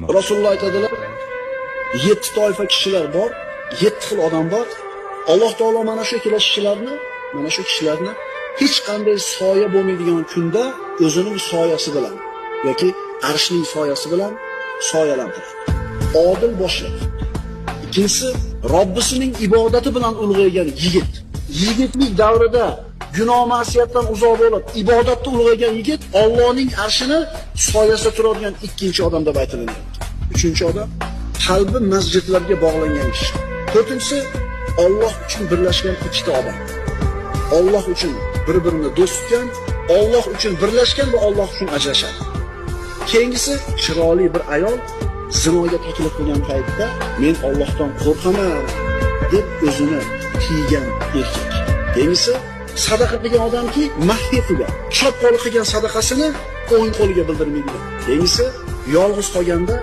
Rasululloh aytadilar, 7 toifa kishilar bor, 7 xil odam bor. Alloh taolo mana shu kishilarni hech qanday soya bo'lmaydigan kunda o'zining soyasi bilan yoki arshning soyasi bilan soyalantiradi. Odil boshliq. Ikkinchisi, Robbisining ibodati bilan ulg'aygan yigit. Yigitlik davrida gunoh ma'siyatdan uzoq bo'lib, ibodatda ulg'aygan yigit Allohning arshini soyasida turadigan ikkinchi odam deb aytilyapti. Uchinchi odam qalbi masjidlarga bog'langan kishi. To'rtinchisi, Alloh uchun birlashgan ikkita odam. Alloh uchun bir-birini do'st tutgan, Alloh uchun birlashgan va Alloh uchun ajrashadi. Keyingisi, chiroyli bir ayol zinoga taklif qilgan paytda men Allohdan qo'rqaman deb o'zini tiygan erkak. Keyingisi, sadaqa qilgan odamki, maxfiy qilgan, chap qo'li qilgan sadaqasini o'ng qo'liga bildirmaydigan. Keyingisi, yolg'iz qolganda